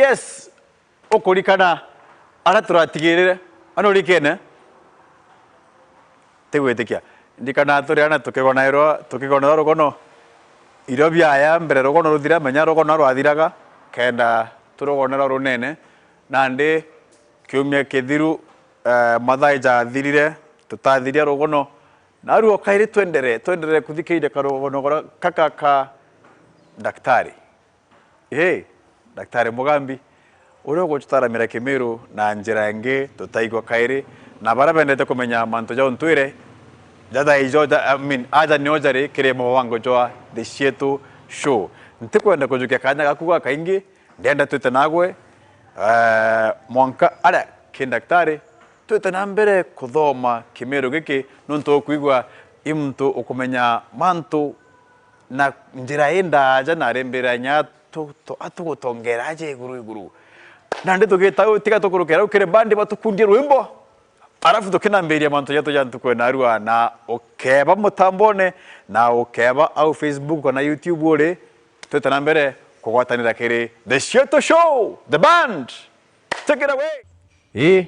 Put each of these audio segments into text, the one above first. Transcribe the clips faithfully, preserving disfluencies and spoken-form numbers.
Yes, ukurikana aria turatigirire? Ana urikene? Tigwitikia. Ndikana turi ana tukigonairwa, tukigonerwa rugono. Irio biaya mbere rugono ruthira, menya rugono rwathiraga, kenda turugonerwa runene. Nandi kiumia kithiru, eh, mathaa ijathirire, tutathiria rugono. Narua kairi twendere, twendere kuthikiriria karugono gora kaka ka daktari. Ii, Daktari Mugambi, uria ugututaramira Kimiru na njira ingi tutaigua kairi, na baria bendete kumenya mantu ja untwire, jathaa ijo ja, I mean, aja nio jari kiri mubango jwa The Cietu Show. Ntikwenda kujukia kanya gaku gakaingi, ndienda twite nagwe, eh, mwanka aria ki daktari, twite na mbere kuthoma Kimiru giki, nontu ukwigua i muntu ukumenya mantu na njira indaaja, na arembera inya atu-, tu-, atugutongera aja iguru iguru. Nandi tugita u, tiga tukurukira u kiri bandi batukundie rwimbo, arafu tukinambiria mantu jetu ja ntuku ina arua, na ukeba mutambone, na ukeba au Facebook kana YouTube uri, twite na mbere kugwatanira kiri The Cietu Show, The Band. Take it away. Ii.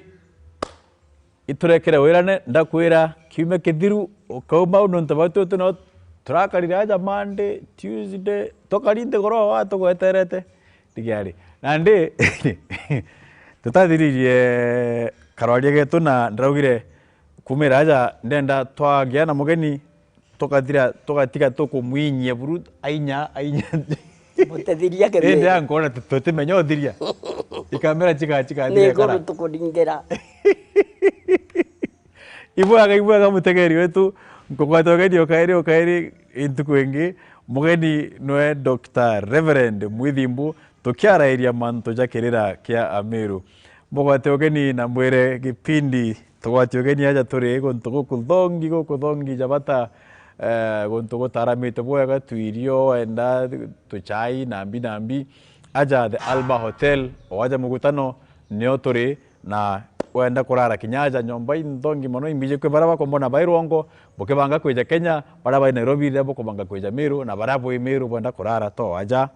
Iturekere wirane, ndakwira, kiumia kithiru, ukauma au nontu batu tu no turakarire aja Monday, Tuesday, tukari nthiguru wa tugweterete. Ndigiari. Nandi, tutathiririe karwaria getu na ndiraugire, kumira aja ndenda twagia na mugeni, tukathira, tugatiga tukumwinyia buru, ainya, ainya. Mutethiria Kimiru. Indi ankona tu-, tutimenya uthiria. Ikamera chika, chika ni thiria iguru kara. Tukuringira. Ibwega, ibwega mutegeri wetu, nkugwata ugeni o kairi, o kairi, intuku ingi. Mugeni nwe Doctor Reverend Mwithimbu, tukiarairia mantu ja kirira kia Amiru. Mugwate ugeni na mwire gipindi Tugwati ugeni aja turi guntu gukuthongi, gukuthongi ja bata, eh, guntu gutaramite bwega, twirio, wenda tuchai, nambi, nambi. Aja The Alba Hotel, o aja mugutano, nio turi, na wenda kurara kinya aja nyomba inthongi mono, imbiji kwi baria bakumbona bai rwongo, bukibanga kwija Kenya, baria bai Nairobi riria bukubanga kwija Meru, na baria bwi Meru bwenda kurara to aja.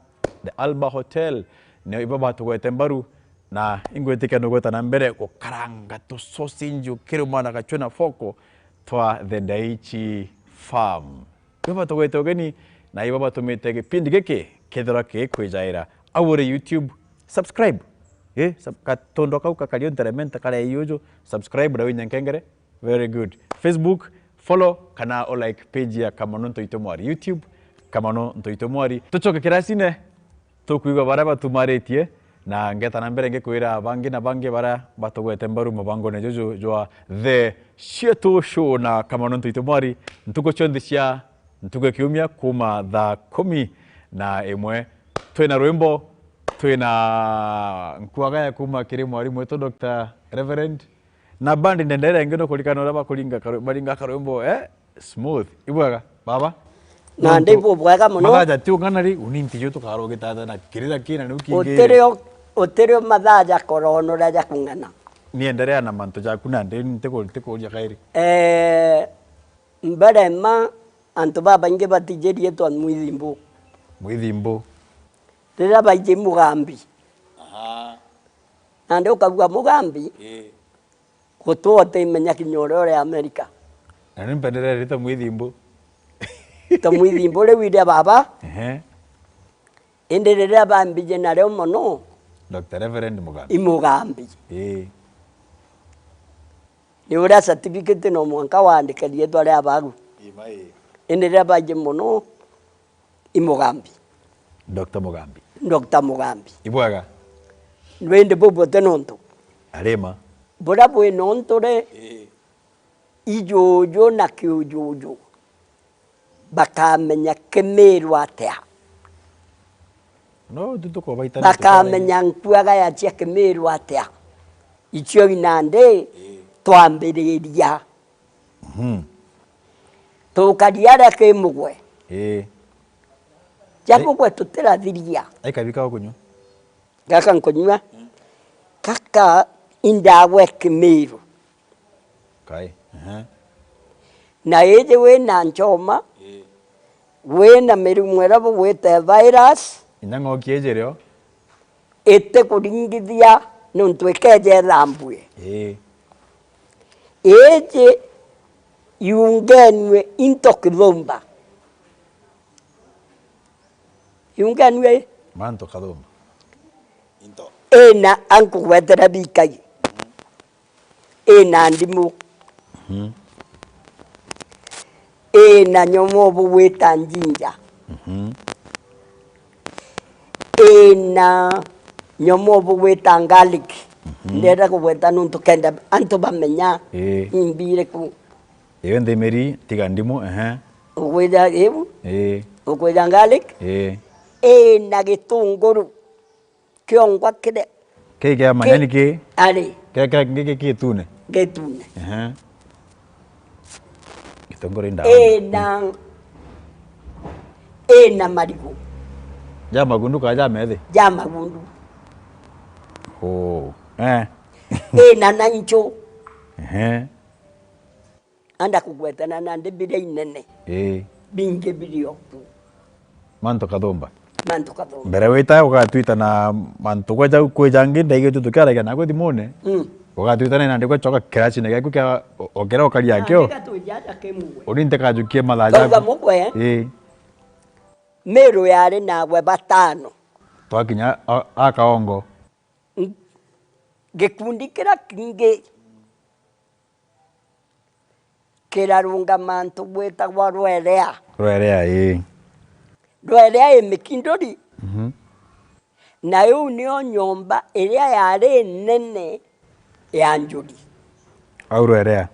The Alba Hotel, nio ibo batugwete mbaru, na ingwitikia nugweta na mbere gukaranga tusosinji ukiruma na gachwe na foko twa The Ndaichi Farm. Ibo batugwete ugeni, na ibo batumite gipindi giki kethirwa gikwijaira. Au uri YouTube, subscribe. Eh, sub-, katondo kau kakario nterementa karia iuju, subscribe na winya nkengere. Very good. Facebook, follow kana o like page ya Kamano Ntoito Mwari. YouTube, Kamano Ntoito Mwari. Tucoke kirasine, tukwigua baria batumaritie, na ngeta na mbere ngikwira bangi na bangi baria batugwete mbaru mubangone juju jwa The Cietu Show na Kamano Ntoito Mwari, ntuku cionthe cia ntuku ya kiumia kuma thaa kumi na imwe. Twina rwimbo, twina nkuagaya kuma kiri mwarimu wetu Doctor Reverend, na bandi ndendere ingi no kurikana uria bakuringa karu-, baringa karwimbo, eh? Smooth. Ibwega, baba? Na nontu ndi bubwega mono. Mathaja ti ung'ana ri, uni ntiju tukarugitata na kirira kina niu kingi. Utiri o-, utiri o mathaja korona uria ja kung'ana. Ni enderea na mantu jaku na ndi ntiku-, ntikuria kairi. Eh, mbere ma antu babaingi batiji riitwa Mwithimbu. Mwithimbu. Riria baiji Mugambi. Aha. Nandi ukauga Mugambi, ii, gutwa utimenya kinya uria uri Amerika. Na ni mpenderere ta Mwithimbu. Ta Mwithimbu riu iria baba. Ehe. Indi riria bambije nario mono, Doctor Reverend Mugambi. I Mugambi. Ii. Ni uria certificate no mwanka waandike riitwa ria baru. Ii, ma ii. Indi riria baiji mono, i Mugambi. Doctor Mugambi. Doctor Mugambi. Ibwega. Indi bubu ti nontu. Arima. Buria bwi nontu ri, ii, ijuju na kiujuju bakamenya Kimiru atia? No, tu tukobaita na bakamenya nkuagaya cia Kimiru atia? Icio inandi, ii, twambiriria. Mhm. Tukari aria ki mugwe. Ii. Ja ai-, mugwe tutirathiria. Ai kabi ka ukunywa? Gaka nkunywa. Gaka i ndawa e Kimiru. Kai. Ehe. Na iji wina nchoma, ii, wina mirimu iria bugwite virus. Inya ng'oki iji rio. Itikuringithia nontu ikeeja ithambue. Ii. Iiji iungenue into kithumba. Iungenue i? Mantu kathumba. Into. Ina ankugwetera bikai. Ina ndimu. Mhm. Ina nyomo bugwita njinja. Mhm. Ina nyomo bugwita garlic. Mhm. Ndenda kugweta nontu kenda antu bamenya. Ii. Imbi iriku. Iyo nthimiri, tiga ndimu, ehe. Ukwija iu? Ii. Ukwija garlic? Ii. Ina gitunguru. Kiongwa kire. Kii kia manyani ki? Ari. Kia, kia, ki, ki, gitune? Gitune. Ehe. Gitunguru i ndawa. Ina, ina marigu. Ja magundu ka ja methi? Ja magundu. Oh. Eh. Ina na nchu. Ehe. Anda kugwetana na ndi biria inene. Ii. Bingi birio ku. Mantu kathumba. Mantu kathumba. Mbere wita ugatwita na mantu gwe jau kwi jangi ndaigitwe tukiaragia naku thimune. Mm. Ugatwita na nandi gwe coka kiracine giaku kia o-, okira ukaria nkio. Uni ntikajukie mathaa jaku. Tauga mugwe. Ii. Miru yari nagwe batano. Twakinya a, a kaongo. N-, gikundi kira kingi kirarungama antu gwitagwa Rwerea. Rwerea, ii. Rwerea i Mikinduri. Mhm. Na iu nio nyomba iria yari nene ya njuri. Au Rwerea.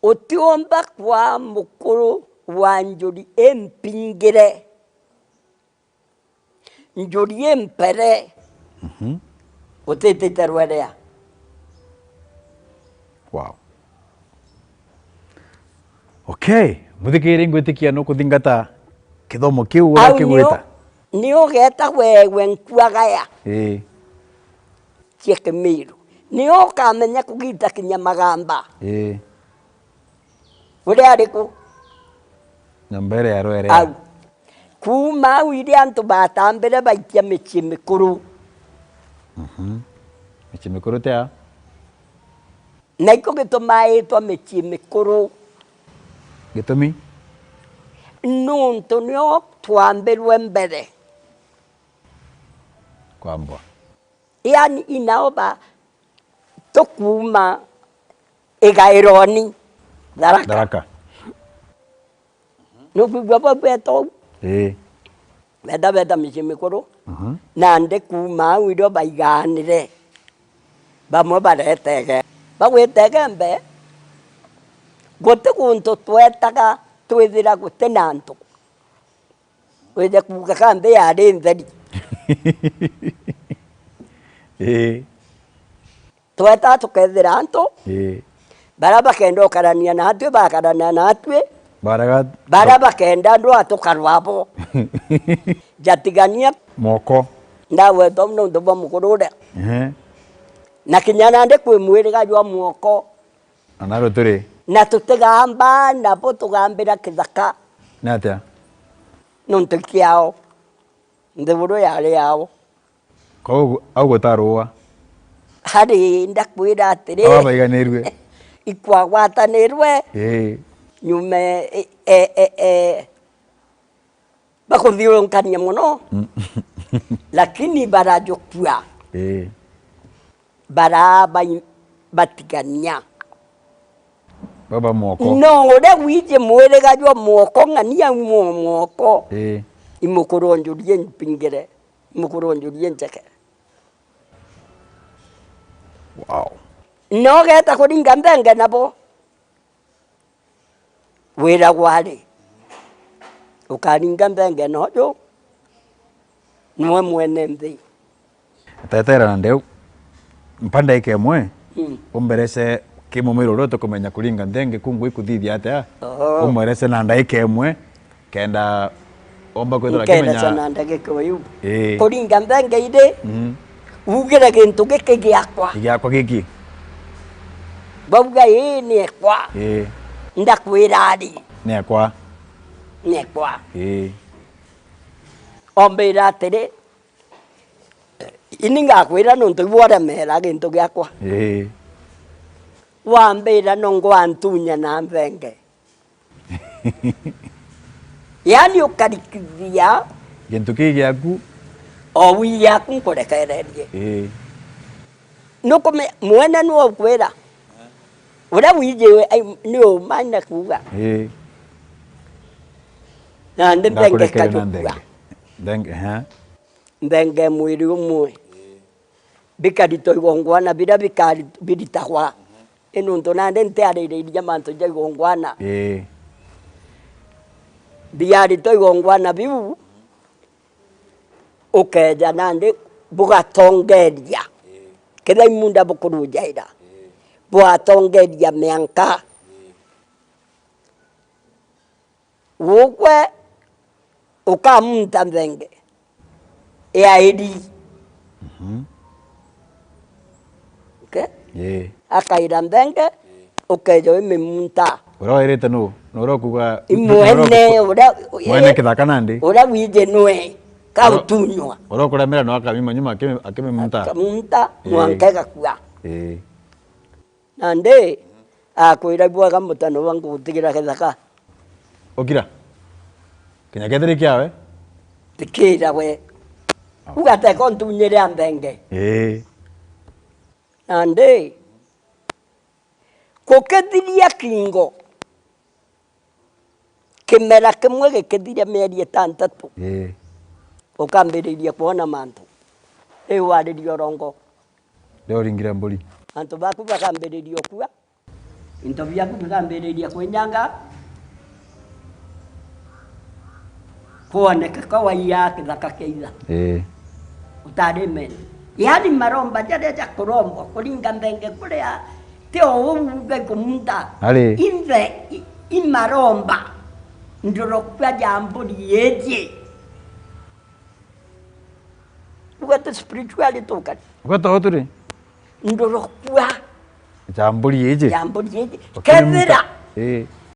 Utiumba kwa mukuru wa njuri impingire. Njuri i mpere. Mhm. Utitite Rwerea. Wow. Okay, muthikiri, ngwitikia nukuthingata kithomo kiu uria kigwita. Au nio, nio ugeta wewe nkuagaya. Ii. Cia Kimiru. Nio ukamenya kugita kinya magamba. Ii. Uria ari ku? Nyomba iria ya Rwerea. Au. Kuuma au iria antu batambire baitia micii mikuru. Mhm. Micii mikuru tia? Na ikio gitumaa itwa micii mikuru. Gitumi? Nuntu nio twambirwe mbere. Kwambwa. Yani inaoba tukuuma igaironi Tharaka. Tharaka. Nukwigua bau beta uu? Ii. Beta, beta micii mikuru. Mhm. Nandi kuuma au irio baigaanire. Bamwe bareta Igembe. Bagwita Igembe, guti guntu twetaga twithira guti na antu. Wije kuuga ka nthi yari ntheri. Ii. Tweta tukethira antu, ii, baria bakenda ukarania natwi, bakarania natwi. Barega. Baria bakenda ndwa tukarwa bo. Jatigania. Moko. Ndagweta nontu bwa mukuru uria. Ehe. Na kinya nandi kwi mwiriga jwa mwoko. Na narua turi. Na tutigamba nabo tugambira kithaka. Ni atia? Nontu kiao. Nthiguru yari yao. Kou au gutarua. Hari ndakwira atiri. Aba baiganirue. Ikwagwatanirwe. Ii. Nyume, e, e, e, e, bakuthiurunkania mono. Mm. Lakini barajukua. Ii. Bara bai-, batigania. Baba mwoko. No uria gwiji mwiriga jwa mwoko, ng'ania mwo mwoko. Ii. Imukuru njurie mpingire, imukuru njurie njeke. Wow. No geta kuringa nthenge nabo. Wira gwari, ukaringa nthenge noju, niwe mwene nthi. Tetera na ndeu, mpa ndaika imwe, mm, umberese kimumiro uria tukumenya kuringa nthenge, kungu ikuthithia atia, oo, umwerese na ndaika imwe, kenda omba kwithira akimenya. Nkereca na ndagika uyu. Ii. Kuringa nthenge iri, mhm, ugire gintu giki giakwa. Giakwa giki. Bauga, ii, ni ekwa. Ii. Ndakwira ari. Ni ekwa. Ni ekwa. Ii. Ombira atiri, Ini ngakwira nontu ibu uremera gintu giakwa. Ii. Wambira no ngwantunya na nthenge. Yaani ukarikithia gintu kii giaku. O wi giaku nkurekererie. Ii. Nukume-, mwene niwe ukwira. Uria wiji we, ai, ni umanya kuuga. Ii. Nandi nthenge. Ngakurekeria na ikajukia. Nthenge. Nthenge, ehe. Nthenge mwiri umwe. Bikaritwa igongwana biria bikari-, biritagwa. I nontu nandi ntiaririria mantu ja igongwana. Ii. Biaritwa igongwana biu, ukeeja nandi bugatongeria. Kethira i muunda bukurujaira, bugatongeria mianka. Gukwe ukamunta nthenge ya iri. Mhm. Okay? Ii. Akaira nthenge, ukeeja wimimunta. Uria wairite nu? Nu uria ukuuga, i nu uria mwene, uku-, uria, mwene kithaka nandi? Uria wiji nwe, kautunywa. Uria ukuremera nu akamima nyuma akimi-, akimimunta? Akamunta, ii, mwanka igakua. Ii. Nandi akwira, ibwega mutano bwa ngugutigira githaka. Ukira? Kinya kethiri kiawe? Tikira we. Oh. Ugateka untunyire a nthenge. Ii. Nandi, gukithiria kingo. Kimera kimwe gikithiria mieri itantatu, ii, ukambiriria kwona mantu. Riu wariria urongo. Riu uringire mburi. Antu baku bakambiriria ukua. Into biaku bikambiriria kwinyanga. Kwonekeka waiya kithaka kia itha. Ii. Utari mene. Yaani maromba jaria jakurombwa kuringa nthenge kuria, ti o uu uga ikumunta. Ari. Inthe i, i maromba ndurokua ja mburi iji. Uga tu spiritually tukari. Uga tu turi. Ndurokua. Ja mburi iji. Ja mburi iji. Ukiri kethira muta-, ii,